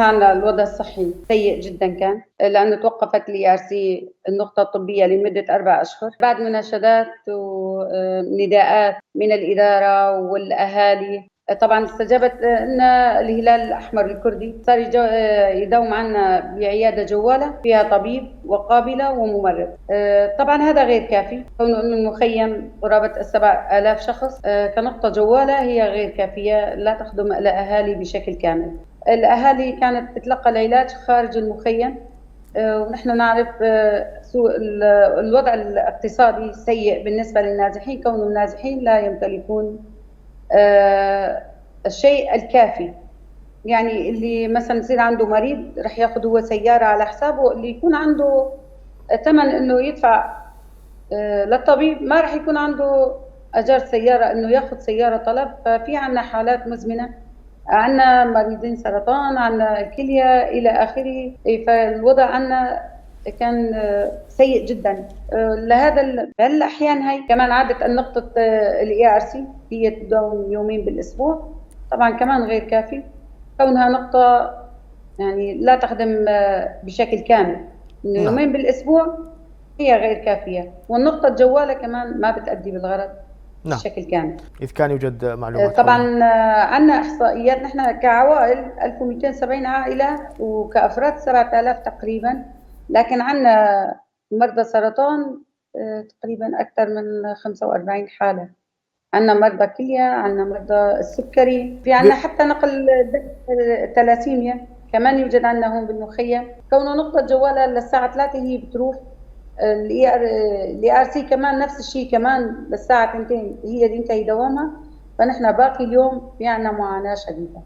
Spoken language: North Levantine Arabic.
نحن عندنا الوضع الصحي سيء جدا كان، لأنه توقفت ال ERC النقطة الطبية لمدة 4 أشهر بعد مناشدات ونداءات من الإدارة والأهالي. طبعا استجابت لنا الهلال الاحمر الكردي، صار يداوم عنا بعياده جواله فيها طبيب وقابله وممرض. طبعا هذا غير كافي، كونه انه المخيم قرابة 7000 شخص، كنقطه جواله هي غير كافيه، لا تخدم الاهالي بشكل كامل. الاهالي كانت تتلقى العلاج خارج المخيم، ونحن نعرف سوء الوضع الاقتصادي سيء بالنسبة للنازحين، كون النازحين لا يمتلكون الشيء الكافي. يعني اللي مثلا يصير عنده مريض رح ياخذ هو سيارة على حسابه، اللي يكون عنده ثمن انه يدفع للطبيب ما رح يكون عنده اجار سيارة انه ياخذ سيارة طلب. ففي عندنا حالات مزمنه، عندنا مريضين سرطان، عندنا الكلية الى اخره. فالوضع عندنا كان سيء جدا. لهذا بهالاحيان هي كمان عادت النقطة ال ERC هي تداوم يومين بالاسبوع، طبعا كمان غير كافي، كونها نقطة يعني لا تخدم بشكل كامل، انه يومين بالاسبوع هي غير كافيه، والنقطة الجواله كمان ما بتأدي بالغرض بشكل كامل. إذ كان يوجد معلومات. طبعا عندنا احصائيات، نحن كعوائل 1270 عائلة وكافراد 7000 تقريبا، لكن عندنا مرضى سرطان تقريبا اكثر من 45 حاله، عندنا مرضى كليه، عندنا مرضى السكري، في عندنا حتى نقل التلاسيميا كمان يوجد عندنا هون بالمخيم. كونه نقطة جواله للساعة 3 هي بتروح، ال ERC كمان نفس الشيء، كمان للساعة 2 هي ينتهي دوامها، فنحن باقي اليوم في عندنا معاناة شديدة.